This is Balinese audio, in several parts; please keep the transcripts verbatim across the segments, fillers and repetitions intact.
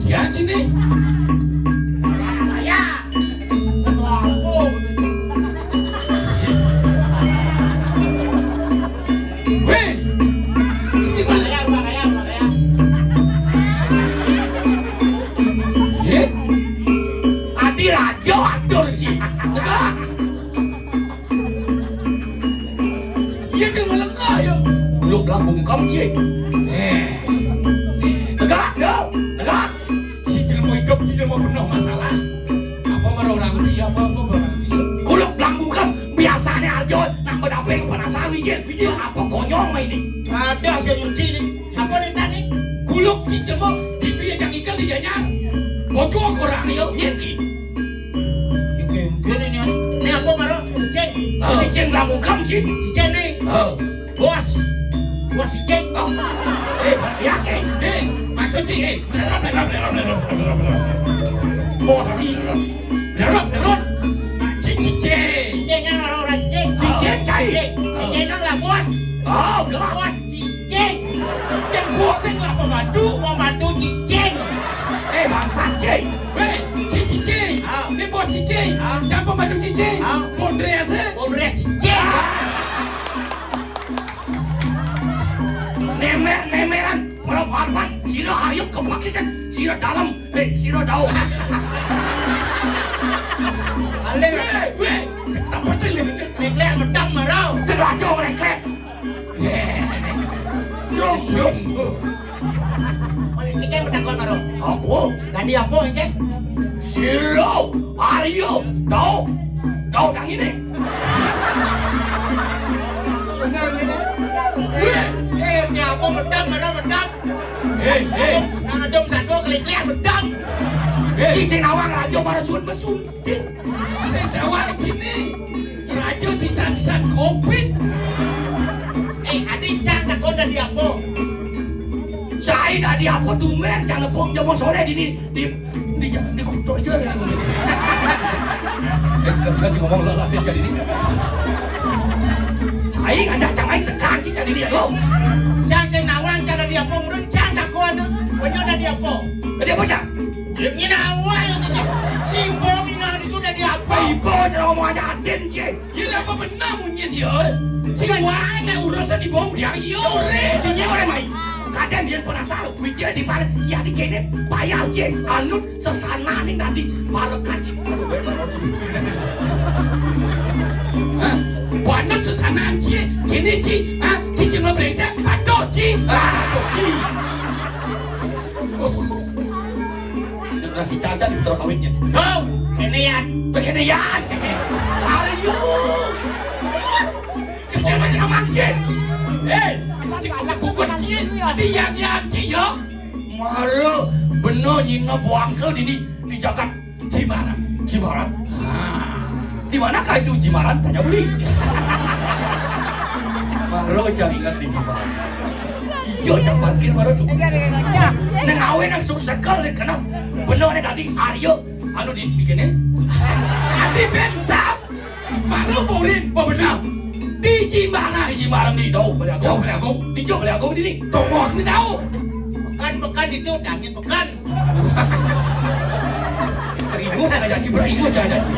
Ya, sini. Ya. Weh. Sini, Bang. Ya. Adi raja atur, Ci. Tegak. Iya, dia melengah, ya. Kuluk belah bungkam, Ci. Eh. Tegak, ya. Tegak. Si jelema hidup, si jelema penuh masalah. Apa mara orang sih? Apa, apa mara orang sih? Kuluk belah bungkam. Biasanya Arjo nak bedaping penasar, Wijil. Wijil, apa konyol main ini? Ada saya nyuci ni. Apa ni, San, ni? Kuluk, si jelema, di pia jang ikan di janyar. Bocor korang, ya. Iya, Ci. Mungkin, mungkin ini, anu. Ni apa baru? Cicing. Ah. Cicing belah bungkam, Ci. Cicing ni. Ah. Bos. Bos cicing. Ah. Eh, ya, eh, eh, maksud cicing, eh. Bos cicing. Berapa, berapa? Cicing. Cicing kan orang, orang cicing. Cicing, cai. Cicing, cicing kan lah bos. Oh, berapa? Bos cicing. Yang bos yang lah pembantu. Pembantu cicing. Eh, bangsat, cing. Weh, cicing, cing. Ah. Ni bos cicing. Ah. Jangan pembantu cicing. Ah. Bondres, eh. Bondres cicing. Ah. Nemer, nemeran, para barman, sira ayo kepakisan, sira dalam, eh, sira daun. Alih. Weh, weh, tempat ini. Klek-klek medang marau. Terajo klek-klek. Belum, belum. Oleh cicing betakon marau. Apa? Dadi apa, cicing? Sira, Arya, tau. Tau nang ini. Bener ini. Eh, eh, ni apa medang, mana medang? Eh, eh. Nang adem satu klik-klik medang. Eh. Sing nawang raja mara suud mesunting. Sing nawang sini. Raja sisan-sisan covid. Eh, adi cang takon dadi apa? Cai dadi apa tumben cang nepuk jama soleh dini. Di, di, di kutuk je. Eh, suka-suka cuma ngomong lah, lah, dia jadi ni. Cai ngajak cang main sekan, cing, jadi dia tu. Cang sing nawang, cang dadi apa, menurut cang takon tu. Banyak dadi apa? Dadi apa, cang? Dia punya nawang yang tu. Si Ibo minah itu dadi apa? Ibo, cang ngomong aja adin, cing. Iya, apa benar munyi dia? Si Wan nak urusan di bawah dia, iya. Sore, sini orang main. Kadang dia penasaran, mikir di mana si adik ini payah, cing. Anut sesana ni tadi, para kaji. Hah? Panut sesana, cing. Kini, cing. Hah? Cing, cing, lo brengsek. Aduh, cing. Aduh, cing. Generasi caca di putra kawinnya. Oh, kene yan. Begini yan. Are you? Sejarah macam mancing. Eh, cing anak bubut ni. Adi yan yan, cing, yo. Mara, benar nyina buangsa dini di jagat Cimaran. Cimaran. Ah. Di manakah itu Cimaran? Tanya budi. Mara cang ingat di Cimaran. Ijo cang parkir mara tu. Nang awe nang suksekal ni kena. Benar ni tadi Arya anu di bikin ni. Adi bencap. Mara burin, benar. Di Cimaran. Di Cimaran di Dau, Balai Agung. Dau, Balai Agung. Di Dau, Balai Agung di ni. Tongos ni Dau. Pekan, pekan di tu, dangin pekan. Teringat cara janji, beringat cara janji.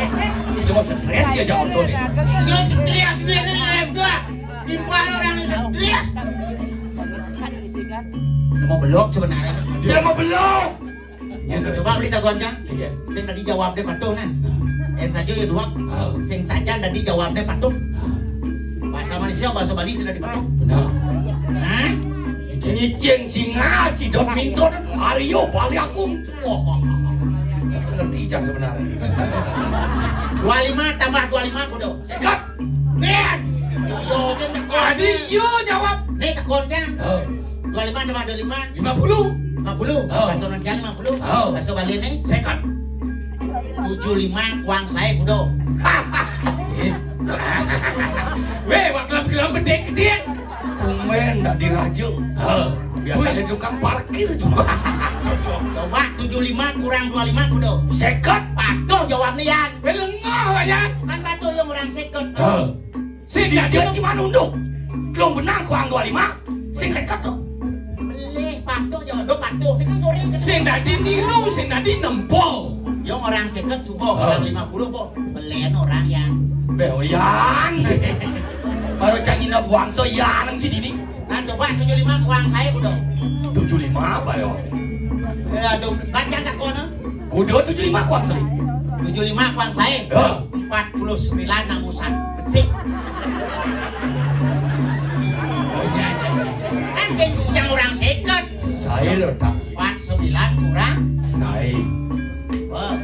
Dia mau stres dia jawab tu ni. Dia stres dia ni, eh, dah. Timpal orang ni stres. Dia mau belok sebenarnya. Dia mau belok. Ya, coba beri tahu aja. Iya. Sing tadi jawab dia patuh nah. Yang saja ya dua. Ah. Sing saja tadi jawab dia patuh. Ah. Bahasa Malaysia, bahasa Bali sudah dipatuh. Benar. Nah, nyicing singa, cidot mintot, Arya, Balai Agung. Wah, cak ngerti cak sebenarnya. Dua lima tambah dua lima kudu. Sekat. Ben. Yo, cen tekon. Adi, yo jawab. Ni tekon cen. Oh. Dua lima tambah dua lima. Lima puluh. Lima puluh. Oh. Bahasa Indonesia lima puluh. Oh. Bahasa Bali ni. Sekat. Tujuh lima kuang saya kudu. Eh. Weh, wak kelam-kelam bedek kedit. Tumben dah diraja. Ha, biasanya tukang parkir juga. Coba tujuh lima kurang dua lima kudu. Seket. Patuh jawab ni, Yan. Weh, lengah, Yan. Kan patuh yang orang seket. Ha. Sing dia cuma nunduk. Belum benang kurang dua lima. Sing seket tu. Beli Patuh, jangan do patuh. Ini kan goreng. Sing dadi niru, sing dadi nempo. Yang orang seket subuh, orang lima puluh, boh. Belen orang yang. Beh, yang. Baru cak ngina buang so yang nang sini ni. Nah, coba tujuh lima kurang saya kudu. Tujuh lima apa yo? Eh, aduh, baca tak kono. Kudu tujuh lima kurang seli. Tujuh lima kurang saya. Ya. Empat puluh sembilan nang usan besi. Oh, iya, iya, iya. Kan sing bujang orang seket. Cair otak. Empat sembilan kurang. Naik. Wah,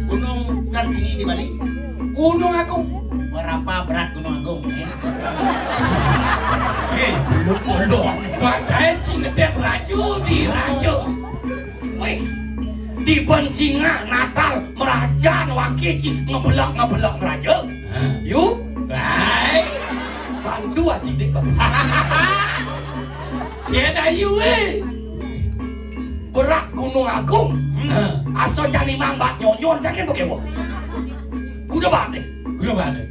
gunung tertinggi di Bali. Gunung Agung. Berapa berat Gunung Agung, eh? Eh, belum, belum. Padahal cingedes raju di raju. Wih, di bencingah natar merajan waki ci ngebelak-ngebelak meraja. Hah? Yu, hai. Bantu aji dek, Bang. Dia dah yu, eh. Berak Gunung Agung. Hmm. Aso jani mangbat nyonyon saking bekewo. Kuda bate. Kuda bate.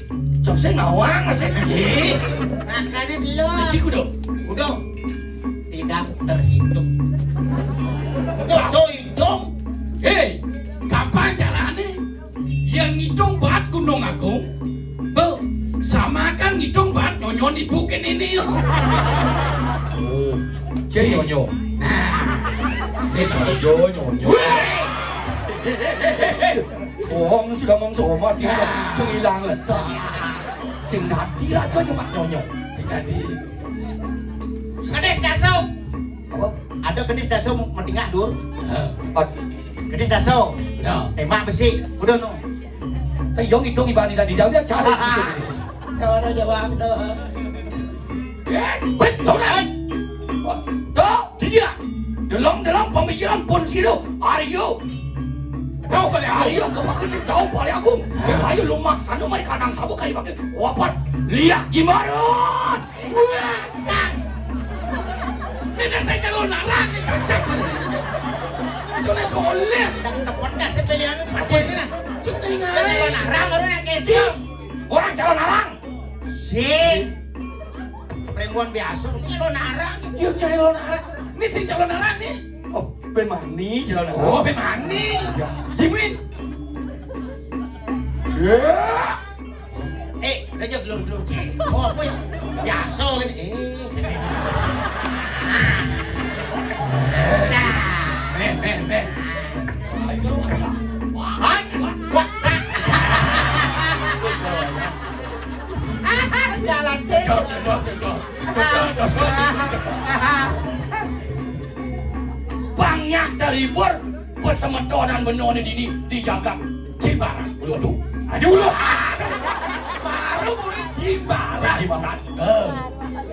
Cok sing ngawang masih. Eh. Makanya belum. Isi kuda. Kuda. Tidak terhitung. Kuda hitung. Hei, gampang carane. Yang ngitung bat Gunung Agung, be, sama kan ngitung bat nyonyon ibu ke nini. Oh, cek nyonyo. Nah, ini saja nyonyo. Weh! Bohong sudah mengsomat, dia penghilang letak. Sing nanti raja cuma nyonyo. Tadi. Sekedes daso. Apa? Ada kedes daso metingah dur. Hah? Pat. Kedes daso. Ya. Tembak besi. Udah no. Tayong itu ibani dan di dalam dia cari situ. Kawan aja bang. Yes, wait, lawan. Tuh, dia. Dalam dalam pemikiran pun sino. Are you? Tahu balik Aryo ke pakai si tahu balik aku. Ayo lu maksana mai kanang sabu kali pakai wapat liak jimaron. Ini saya nyalon arang ni cocok. Soleh soleh. Tepat dah saya pilih anu pakai ni nah. Cuma ingat. Saya nyalon arang orang yang kecil. Orang calon arang. Sing. Perempuan biasa, ini lo narang. Dia nyai lo narang. Ini sing calon narang nih. Oh, ben mani calon narang. Oh, ben mani. Ya. Jimin. Ya. Eh, udah aja gelur-gelur ceko apa ya? Biasa kan. Eh. Nah. Beh, beh, beh. Hai, wah, wah. Jalan deh. Bangnya terhibur pesemetonan benone dini di jagat Jimbaran. Ulu tu. Aduh ulu. Baru murid Jimbaran. Jimbaran. Eh.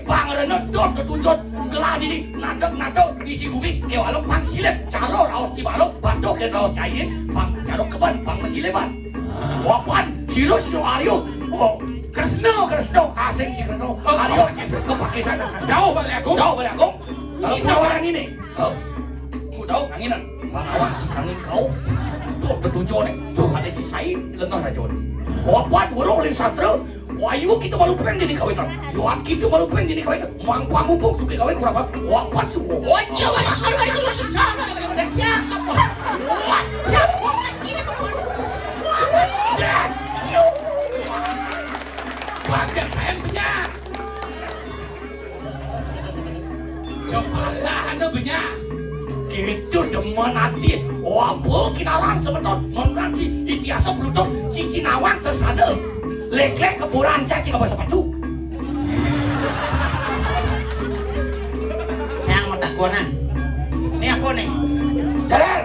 Bang Reno tuh ketujuan gelah dini natek-natek isi gumi ke walau pang silip caro raos Cibalok patuh ke raos cai pang caro keben pang mesileban. Wapan, siro, siro, Aryo. Oh, Kresno, Kresno, asing si Kresno. Oh, Aryo, kepakisan, kepakisan. Jauh balik aku. Jauh balik aku. Kalau ini orang ini. Oh, ku tahu kanginan. Bang awak cikangin kau. Tuh, ketujuh nih. Tuh, ada cisai, lengah aja. Wapan, burung, ling sastra. Wayu kita malu prank dini kawitan. Yuan kita malu prank dini kawitan. Mangpang mumpung suka kawin kurang apa? Wapan subuh. Wajah, wajah, wajah, wajah, wajah, wajah, wajah, wajah, wajah, wajah, wajah, Banyak saya punya. Sepalah anu banyak. Gitu demen hati. Oh, apa kinaran semeton? Nonton si itiasa pelutut, cici nawang sesada. Lek-lek keburan cacing apa sepatu? Saya mau takut nah. Ini apa nih? Jalan.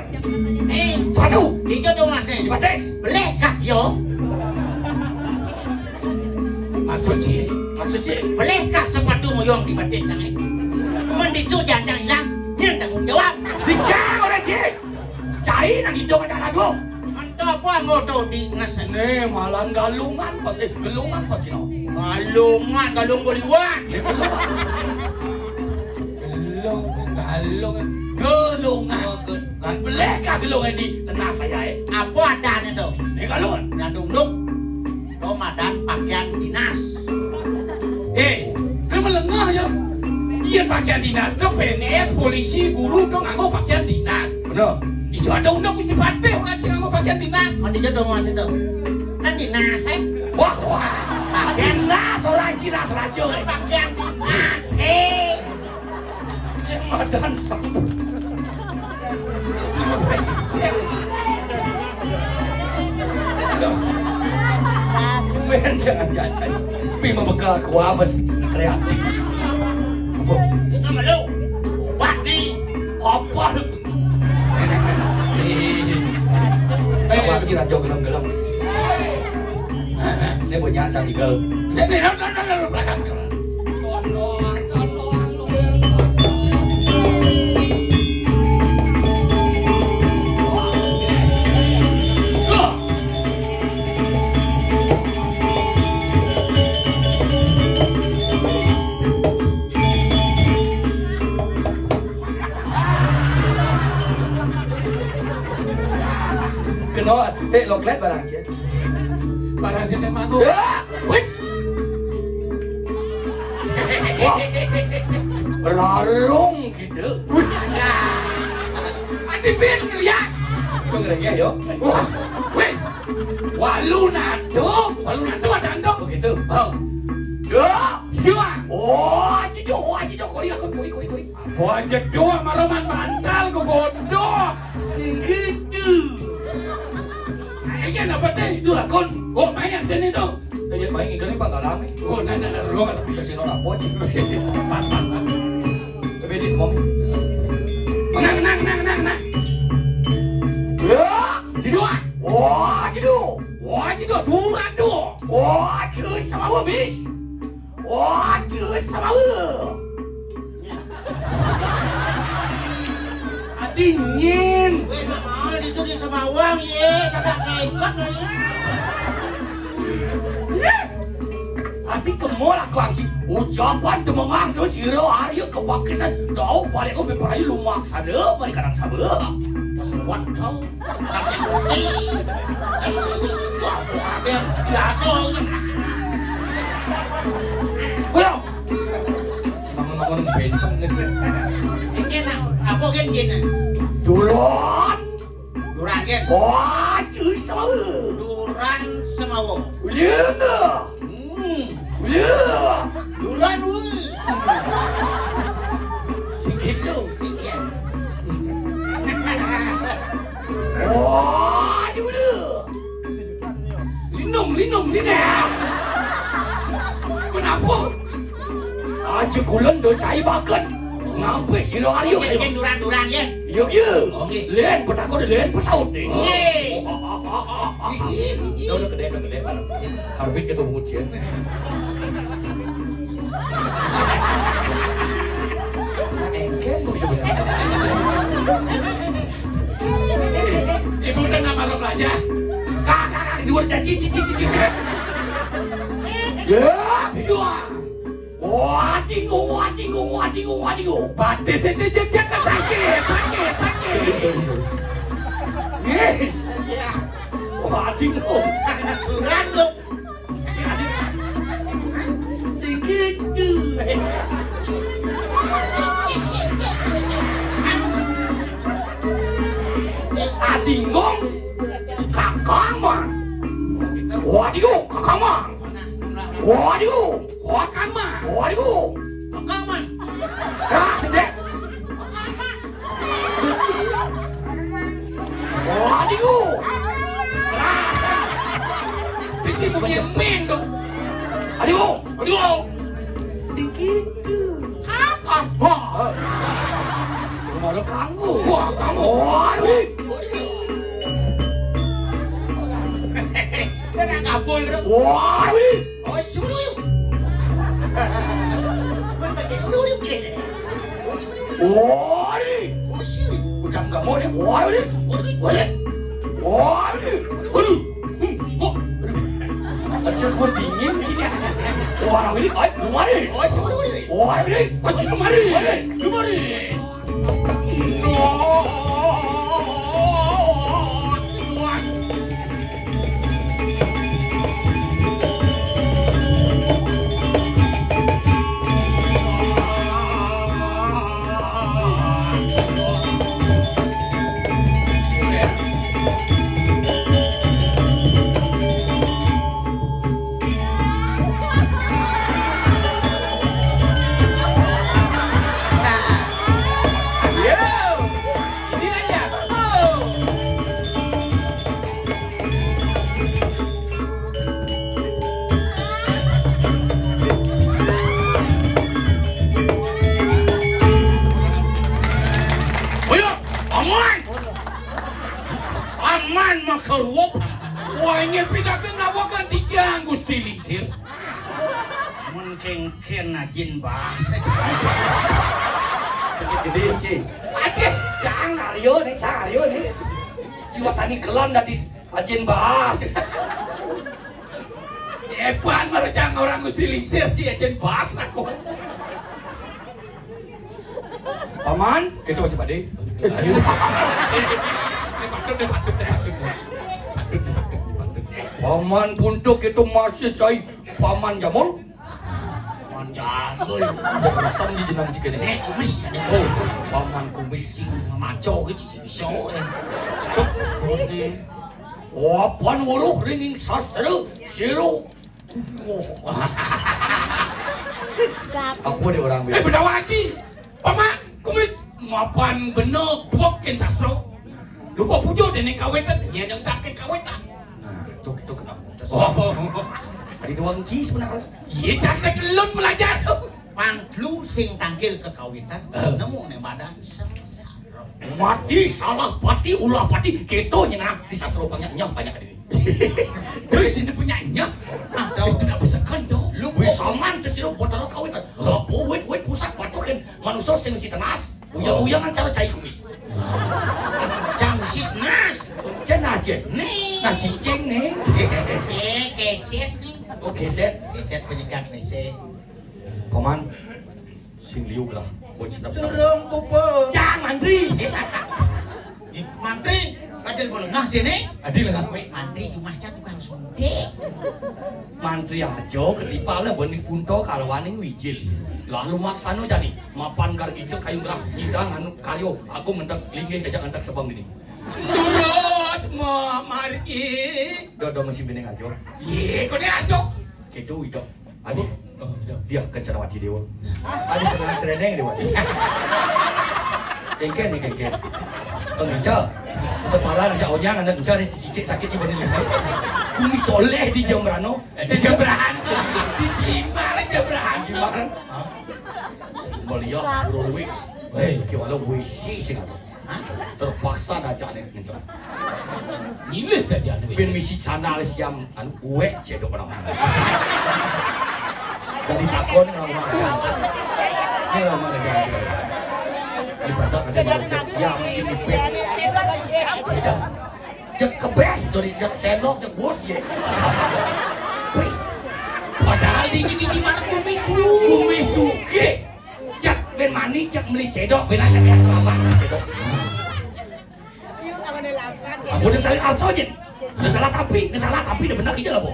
Eh, sepatu. Hijau dong mas nih. Batis. Boleh kah yo? Maksud si, maksud si. Boleh kah sepatu moyong di batis sangai? Menditu jangan hilang. Yang tanggung jawab. Dicang orang si. Cai nang hijau macam lagu. Mantap apa anggota di ngesené malah galungan pakai gelungan pakai. Galungan, galung boliwan. Gelung, galung, gelungan. Bolehkah gelungan di tengah saya eh? Apa adanya tuh? Ini galungan. Yang duduk. Ramadan pakaian dinas. Eh, kan melengah ya. Yen pakaian dinas to P N S, polisi, guru to nganggo pakaian dinas. Bener. Ijo ada undang Gusti Patih ora sing nganggo pakaian dinas. Mandi aja dong, Mas, itu. Kan dinas, eh. Wah, wah. Pakaian dinas ora jinas rajo. Pakaian dinas, eh. Yang madan sambut. Main jangan jajan. Pi membekal aku apa sih? Kreatif. Apa? Nama lu? Obat nih. Apa lu? Eh, apa sih rajo gelem-gelem? Ini punya acan igel. Ini, ini, ini, ini, ini, belakang. Kena, eh, loklet barang je. Barang sing manggung. Ya! Wih! Wah! Rarung gitu. Wih! Ati bin ngeliat. Itu ngerengek, yo. Wah! Wih! Walu nado, walu nado ada ando. Begitu. Oh. Ya! Ya! Oh, aja do, aja do, kori, kori, kori, kori. Apa aja do, maroman mantal, kegodok. Sing gitu. Ayo, apa teh itu lakon? Oh, main aja nih tuh. Ayo, main itu nih, Pak, nggak lama. Oh, nah, nah, nah, lu kan. Ya, sih, lo apa sih? Pas, pas, pas. Tapi di mom. Nang, nang, nang, nang, nang. Ya, di dua. Wah, di dua. Wah, di dua. Duran dua. Wah, cus sama bis. Wah, cus sama. Dingin. Weh, nak mahal itu di Semawang, ye. Sampai seket lah, ye. Ati kemol aku aji. Ucapan demengang so sira arya kepakisan. Tau balik kau beperayu lumak sana, balik kadang sama. Sesuat kau. Caci putih. Wah, wah, biar biasa. Belum. Semangat-semangat bencong nih. Iki nak, apa gen jin? Duran. Duran gen. Wah, cuy sama. Duran sama. Iya. Hmm. Iya. Duran, woi. Sikit tu. Iya. Wah, dulu. Linung, linung, linung. Kenapa? Aja kulon do cai baket. Ngampe sira ayo. Yen, yen duran-duran, yen. Iya, iya. Oke. Len petakon, len pesaut nih. Oke. Udah, udah gede, udah gede. Karbit dia bungut ya. Engken, Bu, sebenarnya. Ibu udah nama lo aja. Kak, kak, kak, dua, cik, cik, cik, cik. Ya, dua. Wah, tinggu, wah, tinggu, wah, tinggu, wah, tinggu. Batis itu jejak ke sakit, sakit, sakit. Sorry, sorry, sorry. Yes. Ya. Wah, tinggu. Kurang lo. Sing gitu. Adingong kakaman. Waduh, kakaman. Waduh, kakaman. Waduh, kakaman. Keras deh. Waduh. Bisi bunyi mendok. Aduh, aduh. Segitu. Apa? Wah. Rumah lo kamu. Wah, kamu. Waduh. Kena kabur. Waduh. Oh, suruh. Pakai dulu dulu. Woi, ucap kamu ni. Woi, woi, woi, woi, waduh, hmm, wah, aduh, aduh, bos dingin sini. Wah, ini, ay, lumaris. Wah, ini, ay, lumaris, lumaris. Paman makaruwuk. Wah, ini pidakan apa kan tijang Gusti Lingsir? Mun kéngkén ajin bahas aja. Sakit gedé, Ci. Aduh, cang Aryo nih, cang Aryo nih. Jiwa tani kelon tadi ajin bahas. Epan marejang orang Gusti Lingsir, Ci, ajin bahas aku. Paman, gitu masih Pakdé. Ayo. Patut deh, patut deh, patut deh. Patut deh, patut deh, patut. Paman Buntuk itu masih cai Paman Jamul. Paman Jamul. Udah resem di jenang cikin ini. Eh, kumis. Oh, Paman Kumis. Cing, maco gitu sih, bisa, eh. Stop. Ini. Wapan weruh ringing sastra, sira. Apa dia orang? Eh, benda waji. Paman, kumis, mapan bena duwek kén sastra. Lupa puja déning kawitan, nyén yang caket kawitan. Nah, itu, itu kenapa? Oh. Ada doang ci sebenarnya. Iya, caket telun belajar. Pang telu sing tangkil kekawitan, eh, nemu né badan sengsara. Mati salah pati ulah pati, kita nyenang di sastra banyak nyang banyak ini. Terus ini punya nyang. Nah, tahu. Itu nak besekan dong. Lu wis soman terus itu botol kawitan. Lapo wit wit pusat patuhin manusia sing mesti tenas. Uyang-uyangan cara cai kumis. Cang si tenas. Cenas ya. Nih. Nah cicing nih. Eh, keset nih. Oh, keset. Keset penyekat nih sih. Paman, sing liuk lah. Bocah sedap. Durung pupus. Cang mantri. Ih, mantri, kadil boleh ngah sini. Adil lah. Wéh, mantri cuma aja tukang suntik. Mantri aja ketipa lah bani punto kalawaning wijil. Lalu maksano jani mapan kar kita kayu merah nyidang anu kayu aku mentek linggih aja ngentek sebang ini. Terus mau mari. Dodo masih bening aja. Iya, kau ni aja. Gitu, idok. Adi. Oh, iya. Dia Kencanawati Dewa. Adi senang sereneng Dewa. Kengken nih kengken. Kalau ngeca, sepalan aja onyang anak ngeca nih sisik sakit nih bener. Kumi soleh di Jambrano. Eh, di Jambrano. Di Jimbar, Jambrano. Jimbar. Hah? Beliau Bro Lui. Hei, kiwala wisi sih. Hah? Terpaksa dajane ngenceng. Nyilih dajane wis. Ben misi sandal siam anu uwek cedok orang. Jadi takon orang rumah. Ini lama aja. Di pasar ada malu cek siam ini pet. Cek kebes dari cek sendok cek bus ya. Wih. Padahal di di di mana kumis kumis suki. Cek ben mani cek meli cedok ben aja ya selamat cedok. Aku udah salah arso aja. Udah salah tapi, udah salah tapi udah benar aja lah, Bu.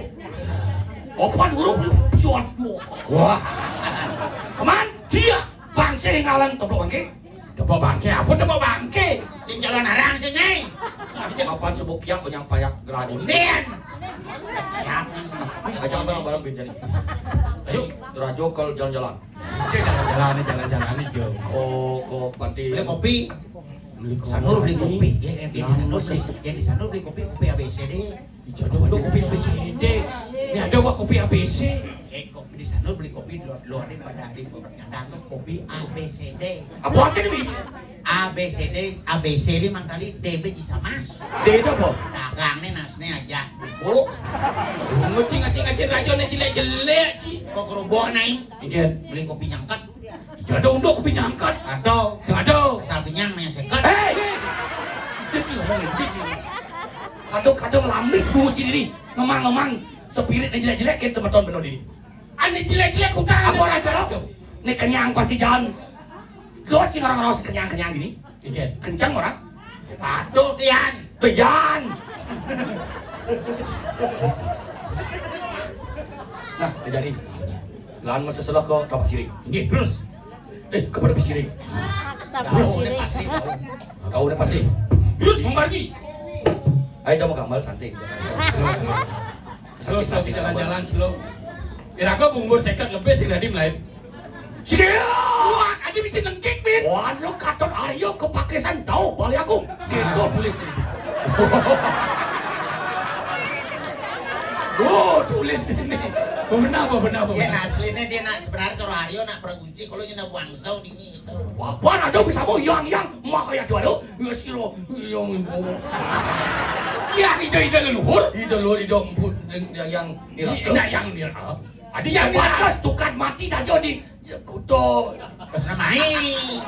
Opan huruf lu suat. Wah. Keman dia bangse ngalan tepuk bangke. Tepuk bangke, apa tepuk bangke? Sing jalan arang sini. Apan sebuk kiak banyak payak geladi. Unden. Aja apa barang bin jadi. Ayo, Rajo kalau jalan-jalan. Cek jalan-jalan nih, jalan-jalan nih, Jo. Ko ko panti. Beli kopi. Beli kopi. Sanur beli kopi. Ya, ya, di Sanur beli, ya, di Sanur beli kopi, kopi A B C D. Jodoh lu kopi A B C D. Ya ada wah kopi A B C. Eh, kok di Sanur beli kopi luar luar pada di nyandang kopi A B C D. Apa aja nih, Bis? A B C D, A B C D mang tadi D B bisa mas. D itu apa? Dagang nih nasnya aja. Bu. Ngecing ngecing ngecing rajo nih jelek-jelek, Ci. Kok kerubuk nih? Iya. Beli kopi nyangkat. Iya ada unduk kopi nyangkat. Ada. Sing ada. Asal kenyang nih seket. Hei. Cici ngomong ini, Cici. Kadang-kadang lamis bu Cici ini. Memang-memang spirit yang jelek-jelek kan semeton bener ini. Ane jelek-jelek utang apa raja lo? Ini kenyang pasti jalan. Lo sih orang-orang kenyang-kenyang gini. Iya. Kencang orang. Aduh, Tian. Bejan. Nah, jadi. Lan masa salah ke Tapak Siring. Nggih, terus. Eh, kepada Siring. Tapak Siring. Kau udah pasti. Terus mau pergi. Ayo, kamu gambar santai. Slow, slow. Slow, slow, jalan-jalan, slow. Ira kok umur seket lebih sih tadi mulai. Sini. Wah, tadi bisa nengkik, Bin. Waduh, Katon Aryo kepakesan tahu balik aku. Gitu, tulis nih. Oh, tulis ini. Benar apa, benar apa? Yén asliné dia nak sebenarnya cara Arya nak pergunci, kalau nyina bangsa dingin gitu. Apa ada bisa mau yang yang mah kayak juara? Ya siro yang itu. Ya ida ida leluhur, ida leluhur ida empun yang yang nirata. Ida yang nirata. Adi yang batas tukad mati dah jadi kuto. Nah, mai.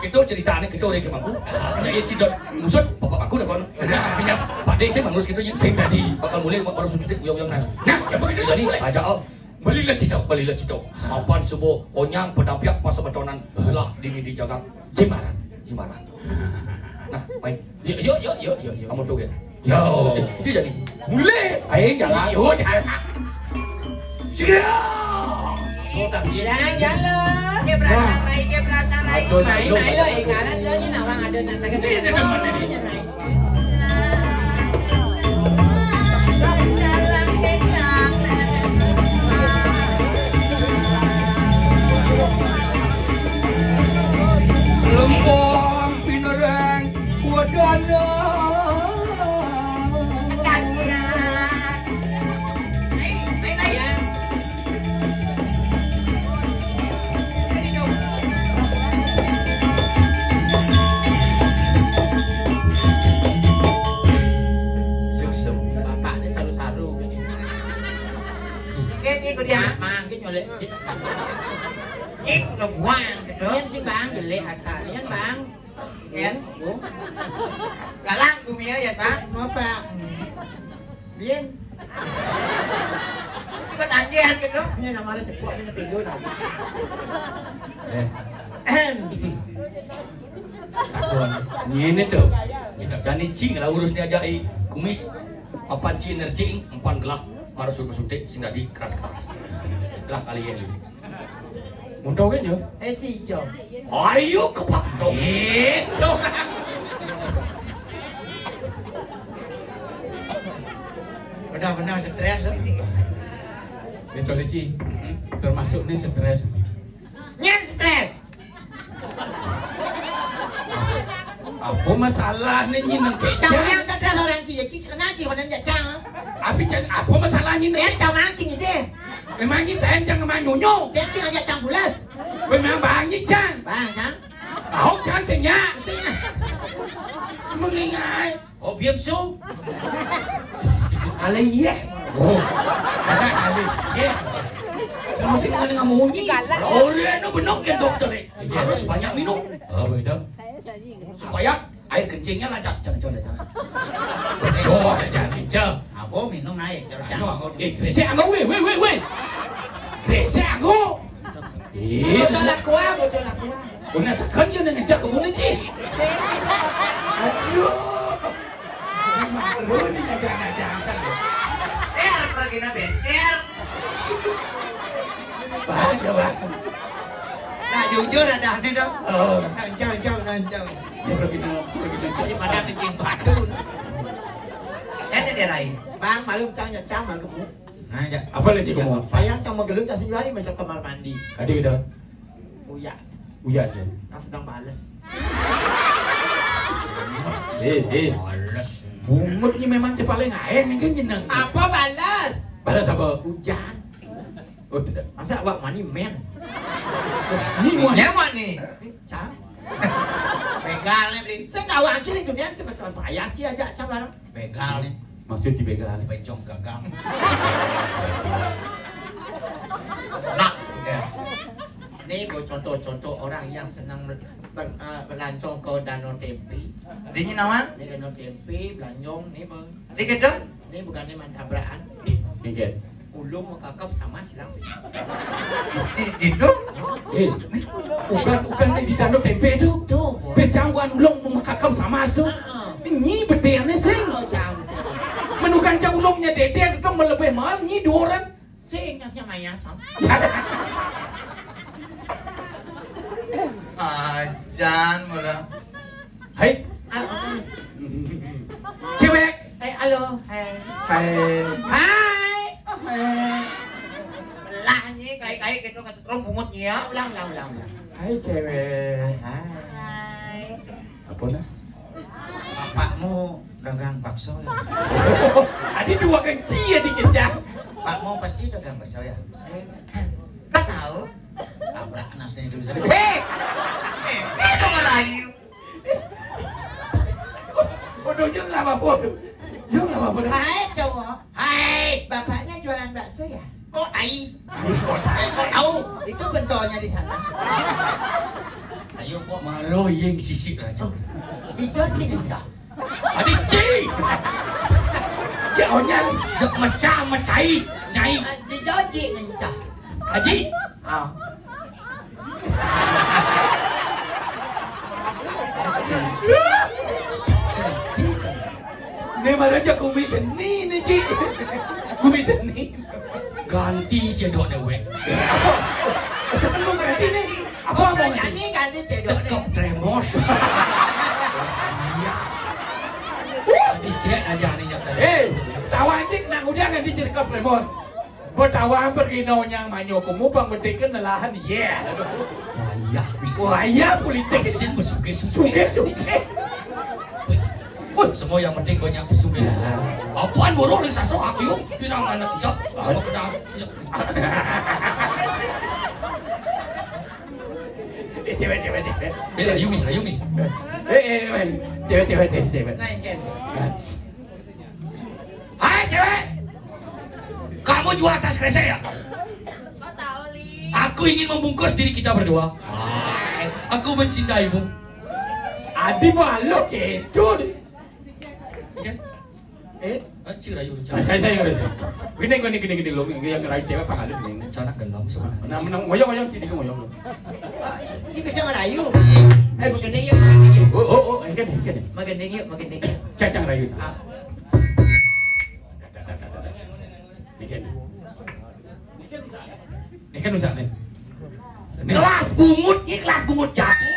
Kita cerita ni, kita orang ke mangku. Hanya ia tidak ngusut bapak aku dah kon. Nah, punya Pak Dek saya mangurus kita je. Sing tadi bakal mulai baru suntik uyang-uyang nas. Nah, yang begitu jadi aja oh. Belilah cito, belilah cito. Mapan subuh onyang pedampiak pas betonan lah dingin di jagat. Jimaran, jimaran. Nah, baik. Yuk, yuk, yuk, yuk, yuk, yuk. Kamu tuh kan. Yo. Eh, dia jadi. Mulai. Ayo jalan. Yo, jalan. Siap. Udah dia. Jalan, jalan. Ke berasal baik, ke berasal baik. Aduh, main, aduh, main lo, aduh. Ikalan lo ni nawang ada nak sakit. Ini ada teman ini. Jalan, jalan. Lempang pinerang wadana. Suksem. Bapak ni saru-saru. Kan iku dia mang ki nyolek. Iku udah buang gitu. Kan si bang jelek asal kan bang. Kan? Galang bumi ya, Pak. Apa? Bien. Ikut anjian gitu. Ini namanya cepok ini pindu tadi. Eh. Em. Takon. Ini tuh. Kita jani cing lah urus ni aja i kumis. Apa cing energi, empan gelak. Harus urus suntik sing tadi keras-keras. Lah kali ini. Muntau kan yo? Eh, si Ijo. Ayo ke Pak Dok. Itu. Benar-benar stres. Eh. Betul Ci. Termasuk ni stres. Nyen stres. Apa masalah ni nyi nengke? Cang yang stres orang Ci, Ci kenal Ci orang jak cang. Apa cang? Apa masalah nyi nengke? Cang mancing itu. Memang nyi tahan cang kemana nyonyo? Dia Ci ajak cang pulas. Memang bang nyi cang. Bang cang. Tahu cang senyak. Senyak. Mengingai. Oh, biar su. Kali iya. Oh, ada kali iya. Kamu sih dengan dengan munyi. Orang nak benar ke dokter eh. Harus banyak minum. Oh, begitu. Supaya air kencingnya lancar. Jangan, jangan, jangan. Jauh aja, jangan. Apa minum naik? Jangan, jangan. Eh, kresek anggo, weh, weh, weh, weh. Kresek anggo. Eh, bocah lakua, bocah lakua. Guna sekan dia nak ngejak ke guna cih. Aduh. Malu ni ngejak-ngejak. Eh, pergi nak bestial. Bahaya, Bang. Nah, jujur ada ni dong. Oh. Nancang, nancang, nancang. Dia pergi nak, pergi nak. Daripada kencing batu. Ini dia, Rai. Bang, malu cang nyecang, malu kebun. Nah, ya. Apa lagi kamu? Sayang cang menggelut tak sejari macam kamar mandi. Ada kita. Uya. Uya je. Kan sedang bales. Eh, eh. Bales. Bungut ni memang dia paling aeng ni kan jeneng. Apa bales? Bales apa? Hujan. Oh, tidak. Masa awak mani men? Ni muat. Nyaman ni. Cang. Begal ni beli. Saya tahu aja itu dia cuma soal payah sih aja cang barang. Begal ni. Maksud di begal ni. Bencong gagang. Nak. Ya. Ni buat contoh-contoh orang yang senang ber, ber, uh, berlancong ke Danau Tempe. Dia ni nama? Ni Danau Tempe, Belanjong, ni bang. Dia kata? Ni bukan ni mantabraan. Ingat. Ulung makakap sama silang. Itu? Eh, bukan, bukan ni di Danau Tempe tu. Tu. Pecangguan ulung makakap sama tu. Ini betul ni sing. Menukan cang ulungnya dede tu melebih mahal ni dua orang. Sing nyasnya maya sam. Ajan mula. Hai. Ah, ah. Cewek. Hai, halo. Hai. Hai. Hai. Hai. Lah ni kai-kai kita kasih terus bungut ni ya. Ulang, ulang, ulang, ulang. Hai cewek. Hai. Apa nah? Bapakmu dagang bakso ya? Ada dua kenci ya dikejar. Pak Mo pasti udah gambar saya. Kau tahu? Tabrak nasi dulu. Hei! Eh, itu orang. Waduh, dia nggak apa-apa. Dia nggak apa-apa. Hai, cowok. Hai, bapaknya jualan bakso ya? Kok tai? Kok tai? Kok tahu? Itu pentolnya di sana. Ayo, kok. Maro yang sisik raja. Dicuci enggak? Adi ci. Ya, onyang. Jek mecah, mecai, cai. Dicuci enggak? Haji. Ah. Ini mana aja kumi seni nih, Ji. Kumi seni. Ganti cedok dewek. Apa? Sebelum ganti nih. Apa mau ganti? Ganti cedok nih. Tekep tremos. Iya. Dicek aja nih nyata. Eh, tahu anjing nak udah ganti cedok tremos. Betawa pergi nonyang manyo kumu pang betik ke nelahan, iya. Wayah, wis. Wayah politik. Asin besuke-suke. Suke-suke. Wih, semua yang penting banyak besuke. Apaan burung nih sasok aku yuk? Kira anak cap. Apa kena? Eh, cewek, cewek, cewek. Eh, ayo, Miss, ayo, Miss. Eh, eh, eh, cewek, cewek, cewek, cewek. Lain, Ken. Hai cewek, kamu jual tas kresek ya? Kok tahu, Li? Aku ingin membungkus diri kita berdua. Hai, aku mencintaimu. Adi malu gitu deh. Kan? Eh? Anjir, ayo lu. Saya, saya yang rayu. Gini, gini, gini, gini, lo yang rayu cewek apa kali ini? Cara gelem sebenarnya. Nah, menang, ngoyong, ngoyong, sini, ngoyong. Ini bisa ngerayu. Eh, begini yuk, begini yuk. Oh, oh, oh, ini kan, ini kan. Begini yuk, begini yuk. Cacang rayu. Ah. Bikin. Ini kan usah nih. Ini kelas bungut, ini kelas bungut jago.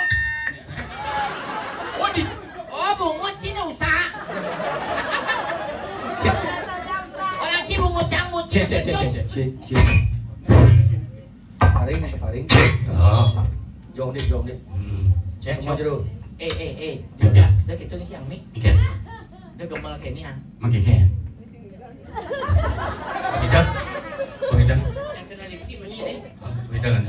Oh, di, oh, bungut sini usah. Orang ci bungut canggut. Cek, cek, cek, cek, cek, cek. Paring, paring. Oh. Jong deh, jong deh. Hmm. Cek, semua jero. Eh, eh, eh. Oke. Udah gitu nih siang nih. Oke. Udah gemel kayak ini, ah. Oke, oke. Beda. Beda. Yang kena lipsi meni deh. Beda kan?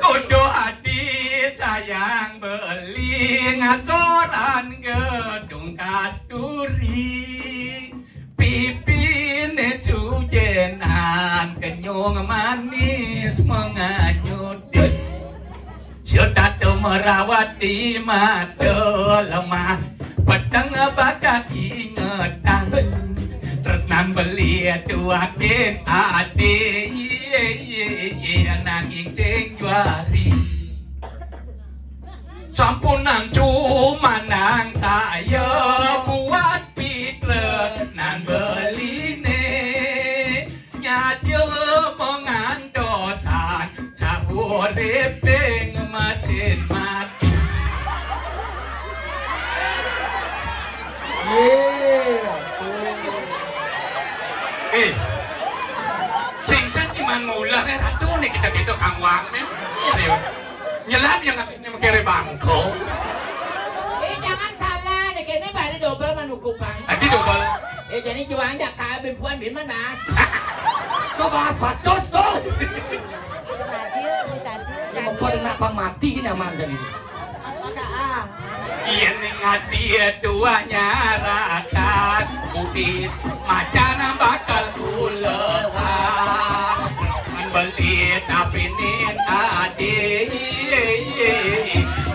Kudu adi sayang beli ngasoran gedung kasturi. Pipine sujenan kenyung manis menganyut. Sudah tu merawat di mata lemah, peteng bakal ingetan. Tresnan beli tuakin ati, nanging sing juari. Sampunang cumanang saya buat pitre nan beline. Nyadil mengantosan sauriping mesin mati. Ye, ratu. Eh, sing sen iman mula nih ratu nih kita-kita kang wang nih. Ini nyelap yang ini mengkere bangko. Eh, jangan salah, nih kene balik double manukupang. Tadi double. Eh, jadi juang jak kaya bimpuan bin man, Mas. Tuh, Mas, batus tuh. Bisa adil, bisa adil. Ini membuat anak pang mati ini nyaman jadi. Apakah, ah? Yen ning ati tuah nyaratan, kuwi macan bakal ulehan. Beli tapi nin ati,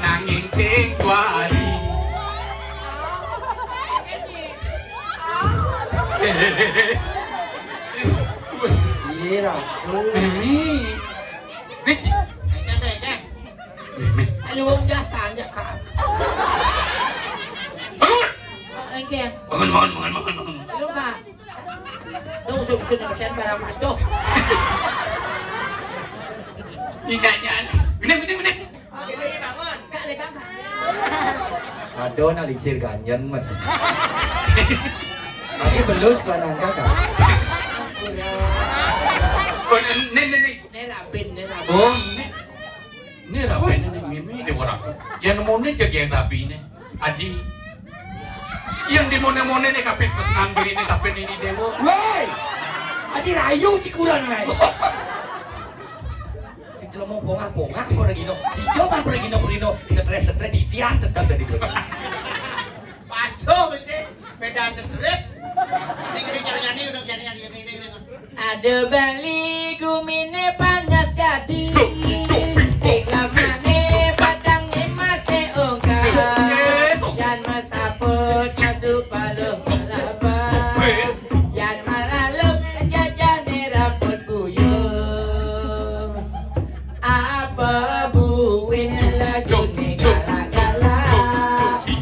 nanging sing kuari. Iya, Ratu. Mimi. Nih. Ecen, ecen. Mimi. Lu wong biasa aja, Kak. Bangun. Ah, oke. Bangun, bangun, bangun, bangun, bangun. Lu, Kak. Lu usut-usut ecen barang patuh. Iya, iya. Bener, bener, bener. Oke, bangun. Kak, le, Bang, Kak. Aduh, nak liksir ganjen, Mas. Lagi belus kelana Kakak. Oh, nih, nih, nih. Ini Rabin, ini Rabin. Oh, ini. Ini Rabin, ini Mimi, ini orang. Yén moné jeg yén rabiné. Adi. Yén di moné-moné né kabéh tresnan beliné kabéh nini déwa. Woi. Adi rayu cikuran aé. Cik jelema bongah-bongah apa lagi no. Ijo mah pergi no, pergi no. Stres-stres di tiang tetap dari. Paco mesti beda stres. Ini kena cara nyanyi, udah nyanyi, nyanyi, nyanyi, nyanyi. Ada bali guminé panas dadi. Sing lamané batangé masih ungkap. Yan masaput madu paluh malaba. Yan malalung jajané raput buyung. Apa buin laguné gala-gala.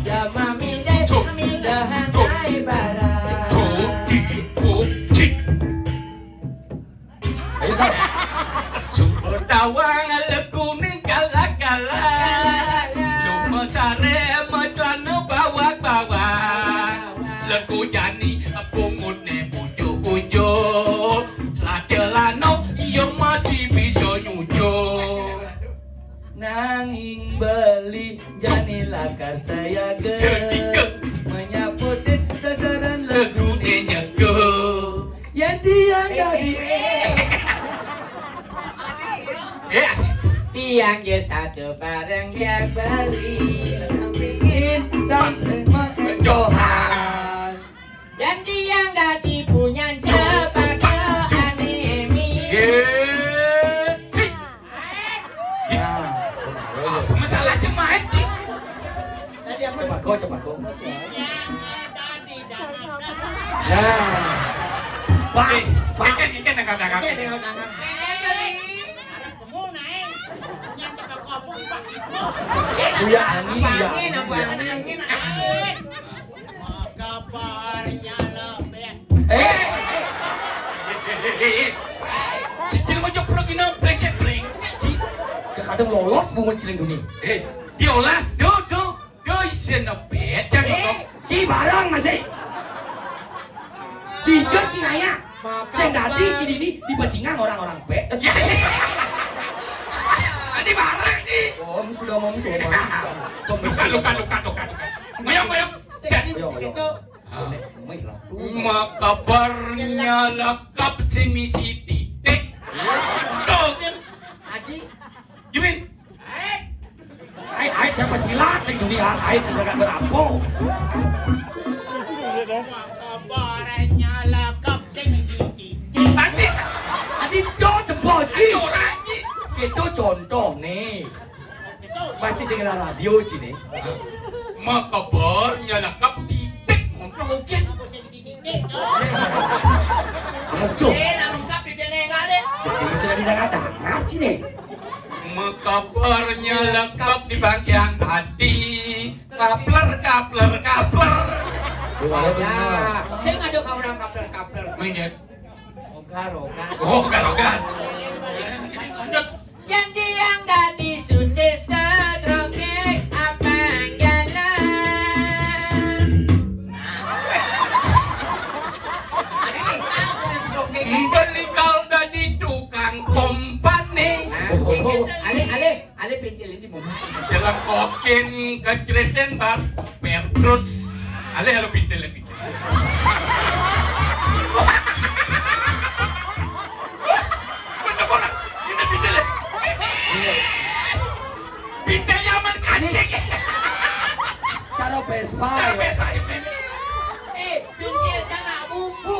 Damaminé milahan ai bara. Ayo, Kak. Sumber tawang lekune gala-gala. Luma sare metlano bawak-bawak. Leku jani pungutne bujuk-bujuk. Selacelano iya masih bisa nyujuk. Nanging beli jani lakar sayaga. Menyaputin sasaran legune nyego. Yan tiang dadi. Eh, tiang ya satu bareng ya beli. Samping menjohan. Yan tiang dadi punyan sepatu anemi. Masalah jemaat, Cik. Tadi apa? Coba kau, coba kau. Ya. Pas, pas. Ikan, ikan, tangkap, tangkap. Oke, tengok tangan. Ini beli. Arep kamu naik. Yang cepat kopong, Pak. Buya angin, buya angin, angin, buya angin. Angin. Kabarnya lebih. Eh. Cicil mau jok pergi nang brengsek, brengsek, Cik. Kadang lolos bungut ciling dunia. Eh, diolas, do, do, do, isin nepet, jangan ngomong. Ci barang masih. Bijak cing aya. Sing dadi ci dini dibacingan orang-orang pet. Ya. Tadi barang, Ci. Om sudah mom sopan. Luka, luka, luka, luka, luka. Mayang, mayang. Sing dadi. Yo, yo. Makabarnya lengkap si misi titik. Tuh, kan? Adi. Jimin. Ait, ait, siapa silat nih dunia? Ait, siapa kan berapo? Makabarnya lengkap si misi titik. Adi, adi, do, tebo, Ci. Ora, Ci. Kita contoh nih. Masih sing ngelar radio, Ci, nih. Makabarnya lengkap titik. Ngono oke. Aduh. Eh, nak lengkap di dene kali. Jadi sudah tidak ada ngaji nih. Makabarnya lengkap di bagian tadi. Kapler, kapler, kapler. Oh, benar. Saya ngadu ke orang kapler, kapler. Minggir. Ogar, ogar. Ogar, ogar. Lanjut. Yan tiang dadi suntik sedroke abang jalan. Nah. Beli kau dadi tukang kompane. Nah, alih, alih, alih pintil ini, Bu. Jelengkokin, keceritain, bar, per terus. Alih, alih pintil ini. Bener orang, ini pintel ya. Pintel nyaman kancing. Cara Vespa. Cara ya. Vespa ini. Eh, pintel kena bumbu.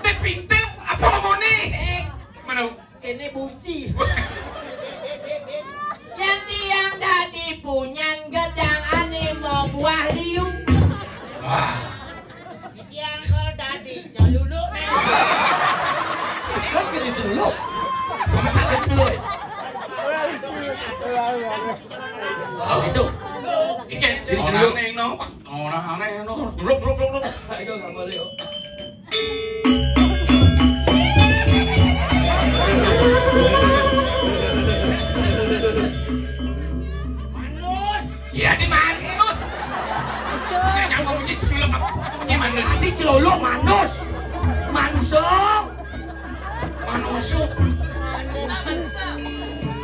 Ini pintel apa mau nih? Eh. Mana? Kene busi. Yan tiang dadi punyan gedang ane mau buah liu. Wah. Tiang kal dadi celuluk nih. Kan sini celuluk. Apa salah celuluk? Oh, itu. Iki sini celuluk. Orang aneh no. Orang aneh no. Celuluk, celuluk, celuluk. Ayo, nggak boleh, oh. Manus. Ya, di manus. Ya, yang mau bunyi celuluk apa? Bunyi manus. Ini celuluk manus. Manusung. Manusung. Manus.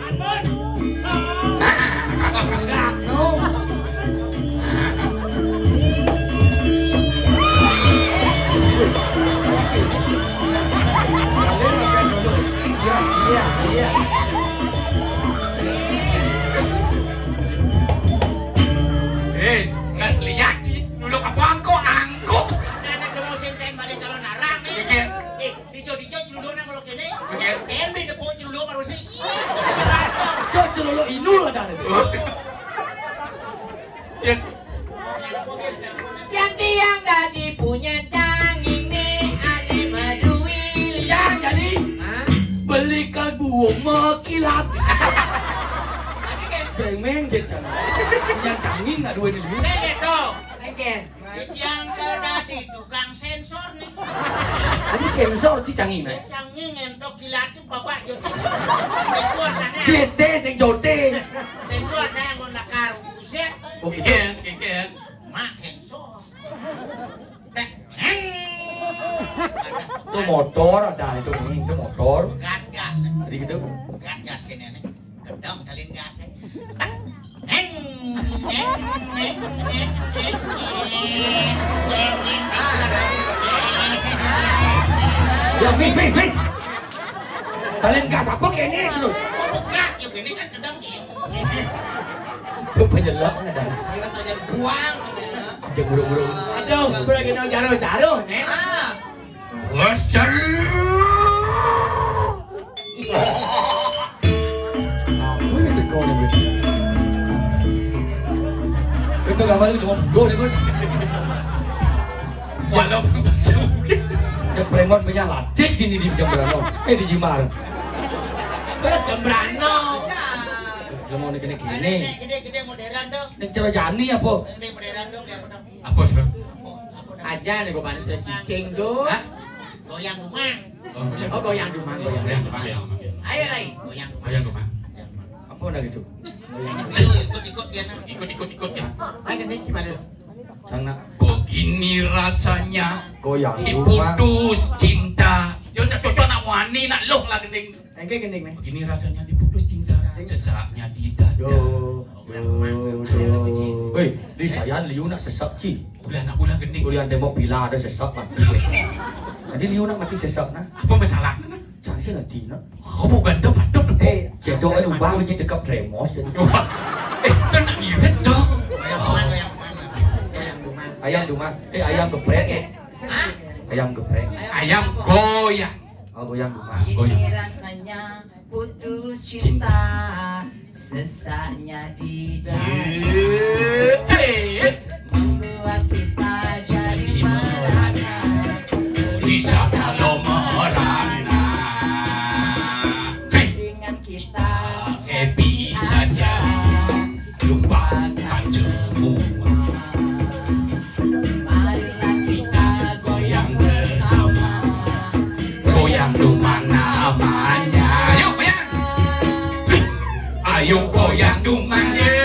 Manus. Enggak, no. Iya, iya, iya. Eh, nggak lihat sih, dulu apa angkot, angkot. Ada, ada musim tem balik calon arang nih. Iya. Eh, dijo-dijo celuluk nang lo kene. Iya. Tem di depo celuluk baru sih. Ih, kita cerah. Yo celuluk inul ada itu. Iya. Yang tiang tadi punya canging nih, ane madui. Ya, jadi beli kalbu mau kilat. Tadi kan brengmeng je canging. Yang canging nggak dua dulu. Saya gitu. Oke. Yang kalau tadi tukang sensor nih. Tadi sensor si canging nih. Canging ngentok kilat tuh bapak gitu. Sensor kan ya? J T sing jote. Sensor kan yang mau nakar buset. Oh, gitu. Keken, keken. Mak sensor. Tek, heng. Itu motor ada itu nih, itu motor. Gat gas. Tadi gitu. Gat gas kene nih. Kedang dalin gas. Heng, heng, heng, heng, heng. Ya, bis, bis, bis. Dalin gas apa kene terus? Buka, ya kene kan kedang. Itu penyelak ada. Saya saja buang. Aja burung-burung. Aduh, udah gini jaruh-jaruh nih. Ah. Wes jaruh. Apa ini teko nih? Itu gambar itu cuma bodoh nih, Bos. Walaupun masih mungkin. Ya preman punya latih gini di Jembrano. Eh, di Jimar. Terus Jembrano. Dia mau nih kene kene. Gede-gede modern dong. Nek cara jani apa? Ini modern dong, ya benar. Apa, Sur? Apa? Apa dah? Aja nih gua paling sudah cicing tuh. Hah? Goyang rumah. Oh, iya. Oh, goyang rumah, goyang Goyang rumah. Rumah, ya, rumah. Ayo, Rai, goyang rumah. Goyang rumah. Apa udah gitu? Ayo, ikut-ikut dia, nah. Ikut, ikut, ikut, ya. Ayo, nih gimana? Sana. Begini rasanya goyang rumah. Diputus cinta. Yo, nak cocok, nak wani, nak loh lah, gending. Engke gending nih. Begini rasanya diputus cinta, sesaknya di dada. Duh, duh, duh. Woi, di saya liu nak sesak, Ci. Ulah nak ulah gending. Kuliah tembok pila ada sesak, man. Tadi liu nak mati sesak, nah. Apa masalahnya, nah? Jangan sih nanti, nak. Oh, bukan tuh, patut tuh. Eh, cedok aja lubang, Ci, dekat tremos. Eh, kan nak ngirit tuh. Ayam mana, ayam mana? Ayam rumah. Ayam rumah. Eh, ayam geprek. Hah? Ayam geprek. Ayam goyang. Oh, goyang rumah. Goyang. Ini rasanya putus cinta, sesaknya di dada. Membuat kita jadi merana. Bisa kalau merana. Dengan kita happy saja. Lupakan semua. Marilah kita goyang bersama. Goyang dumang namanya. Ayo, goyang. Ayo, goyang dumang, ya.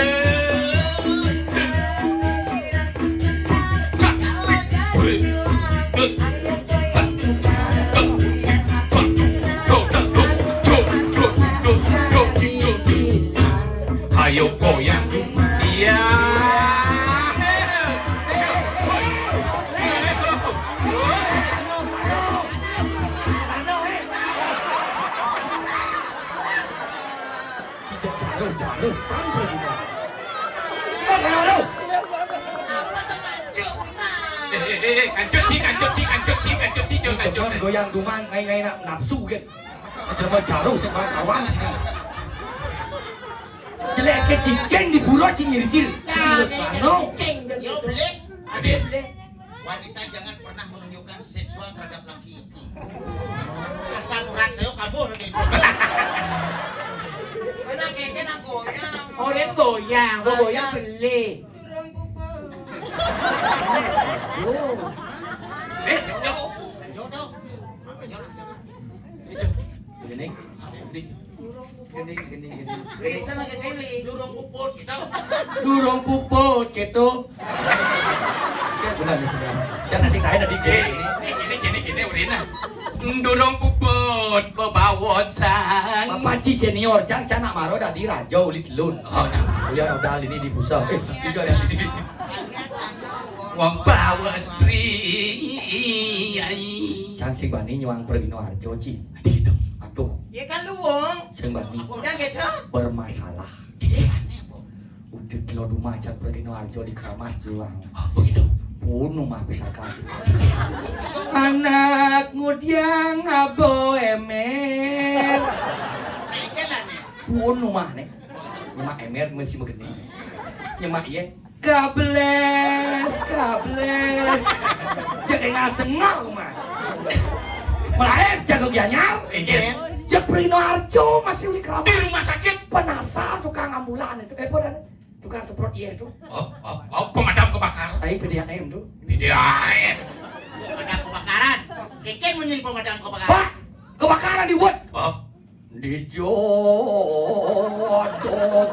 Ayo, goyang. Iya. Kijak jauh, jauh, sampai di mana? Apa tuh, Pak? Cuk, usah. Eh, eh, eh, eh, kancut, Ci, kancut, Ci, kancut, Ci, kancut, Ci, jangan kancut. Goyang dumang, ngai-ngai nak nafsu, kan. Coba jauh, sing kawan, sing. Jelek ke cicing di pura, cing nyiricir. Serius, Mano. Cicing, yo, boleh. Ada, boleh. Wanita jangan pernah menunjukkan seksual terhadap laki-laki. Asam urat saya kabur nih. Kena keke nang goyang. Orang goyang, gua goyang beli. Orang bubur. Eh, jauh. Jauh, jauh. Apa jauh, jauh? Itu. Ini. Ini. Gini, gini, gini. Bisa makin milih. Durung puput gitu. Durung puput gitu. Ya, bukan di sini. Jangan sing lain tadi gini. Ini, ini, gini, gini, udah enak. Durung puput bebawosan. Bapak Ci senior, cang canak maro dadi raja ulit lun. Oh, nah. Ulian modal ini di pusat. Eh, tiga ya. Wong bawa Sri. Cang sing bani nyuang pergino arjo, Ci. Aduh. Aduh. Ya kan luwung. Sing bani. Udah gitu. Bermasalah. Udah kilo duma cang pergino arjo di keramas juang. Oh, begitu. Puun umah pisaka. Anak ngudiang abo emer. Puun umah nih. Nyemak emer mesti begini. Nyemak ye. Kables, kables. Cek engal sengah umah. Melaib jago gianyar. Iya. Cek Prino Arjo masih uli keramat. Di rumah sakit. Penasar tukang ambulan itu. Eh, apa dan? Tukang semprot iya itu. Oh, oh, oh, pemadam kebakaran. Tapi P D A M tuh. P D A M. Pemadam kebakaran. Keken munyin pemadam kebakaran. Pak, kebakaran di wot. Oh. Di jodo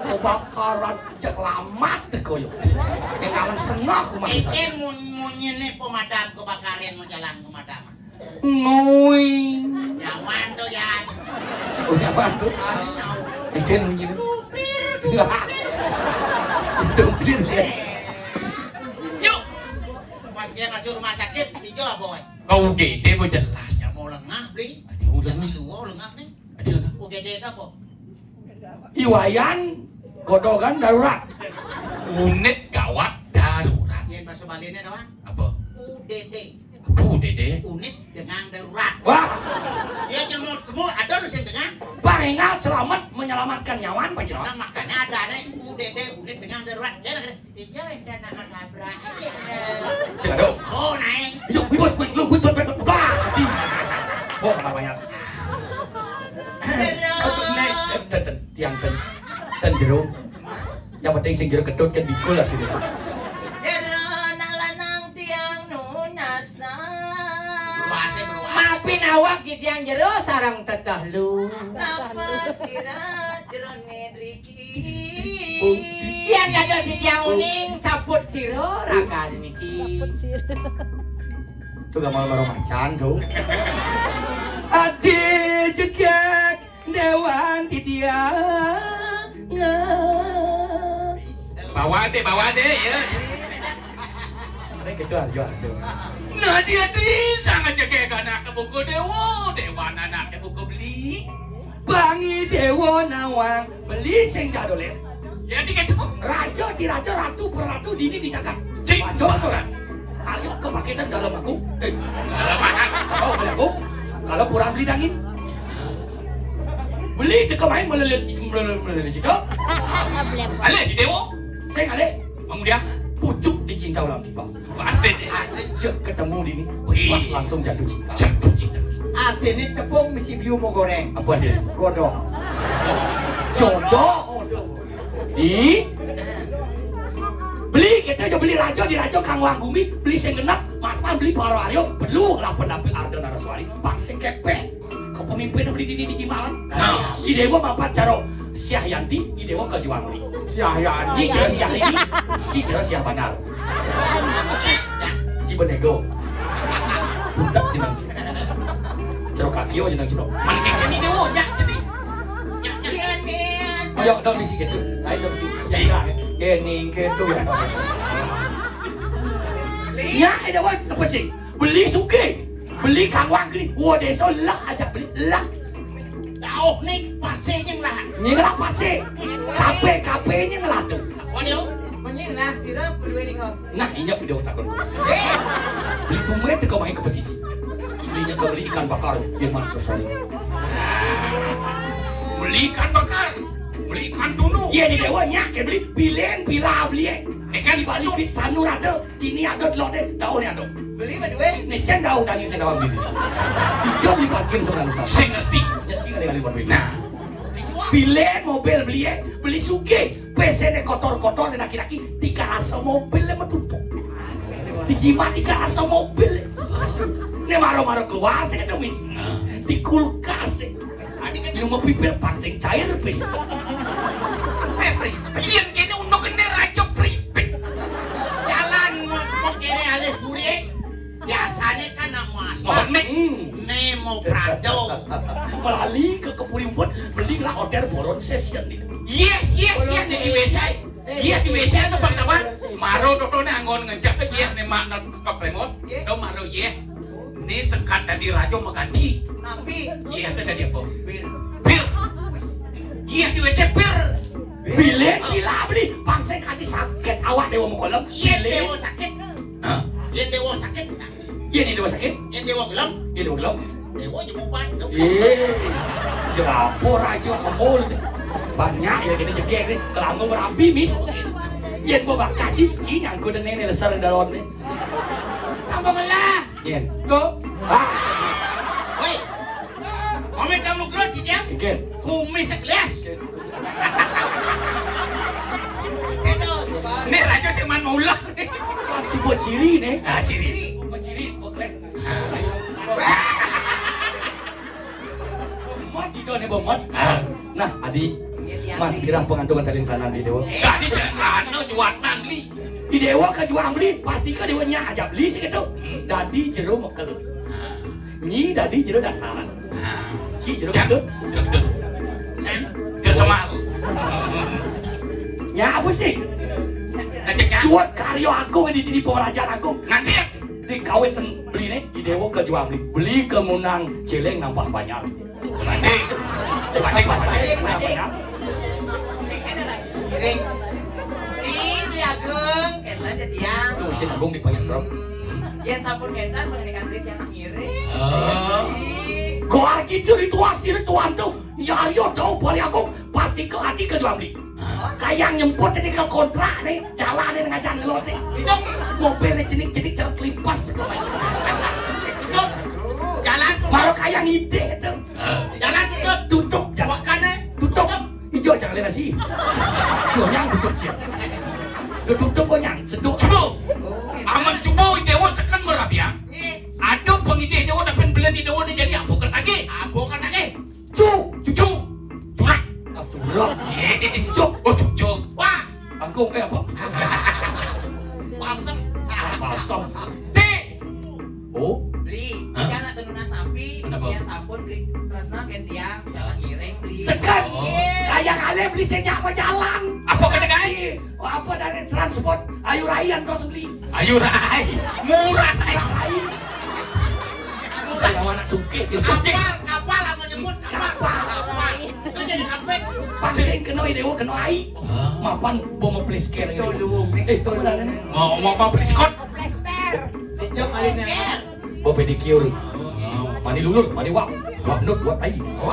kebakaran cek lamat koyo. Yang kawan sengah rumah. Keken mun-, munyin nih pemadam kebakaran mau jalan pemadam. Ngui. Nyaman tuh ya. Oh, nyaman tuh. Kali nyawa. Ikan begini. Tumpir, tumpir. Tumpir. Eh. Yuk. Mas dia masuk rumah sakit, hijau boy. Kau gede mau jelas. Ya mau lengah, beli. Ada udah. Di luar lengah nih. Ada lengah. U G D itu apa? Iwayan, godogan darurat. Unit gawat darurat. Yang bahasa Balinya apa? Apa? U D D. Apa U D D? Unit dengan darurat. Wah. Ya, cemut, cemut, ada lu sing dengan. Bang Ingal selamat menyelamatkan nyawa, Pak Jero. Nah, makanya ada nih U D D, unit dengan darurat. Ya, nah, ya, jangan dan nama tabrak aja. Sing ada. Oh, naik. Yuk, wibus, wibus, wibus, wibus, wibus. Bah, di. Oh, kamar mayat. Jero. Nek, eh, ten, ten, tiang ten, ten jero. Yang penting sing jero ketut kan bikul lah gitu. Jero nang lanang tiang nunasa. Luase, luase. Maafin awak di tiang jero sarang teteh lu. Sapa sira jero nedri? Yang ada di tiang uning saput sira rakan niki. Tuh gamal maro macan tuh. Ati cekek dewan titiang. Bawa deh, bawa deh ya. Ini gitu aja tuh. Nah dia bisa ngecekek anak buku dewa, dewan anak buku beli. Bangi dewa nawang beli sing jadolen. Ya diketok. Raja di raja, ratu peratu dini di jagat. Cik. Raja aturan. Ayo kepake sing dalam aku. Eh, dalam aku. Oh, beli aku. Kalau kurang beli dangin. Beli teka main melelir cik, melelir, melelir cik. Ale di dewa. Sing ale. Mang dia pucuk dicinta ulang tiba. Artinya? Cek ketemu dini, wih, pas langsung jatuh cinta. Jatuh cinta. Artinya tepung mesti biu mau goreng. Apa dia? Godoh. Jodoh. Di beli kita aja beli raja di raja kang wang bumi beli sing genep mapan beli paro aryo perlu lapan dapil arda naraswari pang sing kepeng. Kepemimpin beli di di di Jimaran. Nah. Di dewa mapan caro Syahyanti, di dewa kejuang beli. Syahyanti. Di jero Syahrini, di jero Syah Bandar. Si Benego. Budak jeneng si. Jero kakio jeneng si. Mana kayak gini dewa, ya, jadi. Ya, ya. Ayo dong bisi gitu. Ayo dong bisi. Ya, ya. Gini gitu ya. Ya, ada wajib sepesing. Beli suge. Beli kang wang gini. Wo desa lah aja beli lah. Dauh nih pasti nyenglah. Nyenglah pasti. Kape kape nyenglah tuh. Kau dia. Menyenglah sirap berdua di kau. Nah, inya video takon. Eh. Beli tumben teu main ke pesisi. Belinya ke beli ikan bakar, yang mana sosai. Beli ikan bakar, beli ikan tunu. Iya di dewa nya ke beli pilen pila beli eh. Ikan di Bali pit sanur ada, tini ada, telur deh, daun ada. Beli berdua. Ngecen daun daging saya daun beli. Hijau beli parkir sebelah nusa. Saya ngerti. Ya sih ada kali berdua. Nah. Pilen mobil beli eh, beli suge. Pesene kotor-kotor dan aki-aki tiga rasa mobil yang metumpuk. Dijima tiga rasa mobil. Ini maro-maro keluar sih ketemu. Di kulkas sih. Adi kan yang mau pipil pancing cair pis. Eh, pri, pian kene uno kene rajo pripit. Jalan mau, mau kene alih buri. Biasanya kan nama asma. Oh, nek. Hmm. Ne mau Jauh. Melali ke Kepuri Umput, beli lah hotel Boron Session itu. Iya, iya, iya, di W C. Iya, di W C itu, Bang Tawar. Maro totoné anggon ngejak, iya, né mak, kepremos. Iya. Do maro, iya. Né sekat dadi rajo maganti. Napi? Iya, ada dadi apa? Bir. Bir. Iya, di W C bir. Bilin, bila beli, pang sing kati sakit awak Déwa Mukolem. Yén Bilin. Déwa sakit. Hah? Yén Déwa sakit, kita. Yén Déwa sakit. Yén Déwa gelem. Yén Déwa gelem. Déwa jemuban. Eh, ya apa rajo kemul. Banyak ya gini jegég nih. Kelambung berambi, mis. Yén bawa kaji, ci nyangkut né, né leser dalam nih. Tambah ngelah. Yén. Tuh. Ah. Woi. Omé kamu gerot sih, Tiang? Kénkén. Kumis sekelas. Kéto, Sobat. Né rajo sing man maulah. Kan sebuah ciri né. Ah, ciri. Sebuah ciri, sebuah kelas. Bemot itu né, bemot. Ah. Nah, adi, Mas Birah pengantungan talin kanan di Déwa. Tadi jangan lo jualan li. Di Déwa ke juang beli, pasti ke Déwa nya aja beli sih gitu. Hmm. Dadi jero mekel. Ah. Nyi dadi jero dasar. Ah. Ci jero Cak, kentut. Kentut. Cak, jero semal. Nya apa sih? Cak, cak. Suat karyo agung di, di Pemerajan Agung. Nanti ya. Di kawitan beli né, di Déwa ke juang beli. Beli ke Munang Céléng nampah banjar. Banding. Banding, banding. Banding, banding. Ngiring. Ih, di Agung, kénten, Tiang. Tuh, isin Agung di Payun Serem. Yén sampun kénten, mengenai kan beli tiang ngiring. Oh. Ih. Goar gitu ritual sirituan tuh. Ya, ayo, dau, Bali Agung. Pasti ke hati ke juang beli. Kayang nyemput ini ke kontrak nih, jalan ini ngajak ngelot nih. Itu. Mobil nih jenik-jenik jalan kelimpas. Itu. Jalan tuh. Baru kayang ide itu. Jalan tutup. Tutup, jalan. Makannya tutup. Tutup. Ijo jangan lihat sih. Ijo nyang tutup, Cil. Ketutup kok nyang, seduk. Coba. Aman coba Déwa sekan merabiang. Ada pengidih Déwa dapat belen di Déwa dia jadi apa kan lagi? Apa kan lagi? Cu, cucu, curak. Ah, curak. Cuk. Oh, cucuk. Wah. Angkung, eh, apa? Balsem. Balsem. Té. Oh. Beli. Hah? Kan nak nunas napi, kenapa? Yén sampun beli tresna kén tiang, ya, ngiring beli. Sekan. Oh. Kayang alé beli sing nyak jalan. Apa kena gai? Oh, apa dari transport? Ayu Rai antos beli. Ayu Rai. Murah Rai. Rai. Saya anak sugih, ya, sugih. Kapal, kapal, apa nyebut kapal? Kapal. Kapal. Itu jadi kapal. Pasti kena Déwa kena ai. Ah. Mapan bawa mau plisker ini. Tolong. Eh, tolong. Mau, mau, mau pliskot? Plisker. Plisker. Bawa pedicure. Oh. Mandi lulur, mandi wap. Wap nut, wap tai. Oh.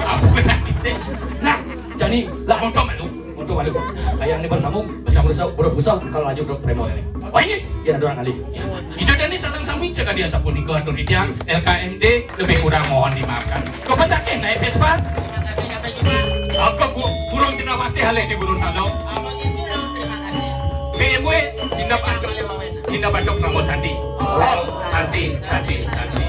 Apa penyakitnya? Nah, jadi lah. Untung malu. Untung malu. Kayak ini bersambung, bersambung, bersambung, bersambung, kalau lanjut ke premo ini. Oh, ini? Ya, ada orang kali. Ya. Itu dan ini saran sami, sekali dia sapunika atur titiang, L K M D, lebih kurang mohon dimaafkan. Kau pasaknya naik Vespa? Aku bu-, burung jenawasih halih di burung talo. B M W, tindak bantu, tindak bantu Pramosanti. Om Santi, Santi, Santi.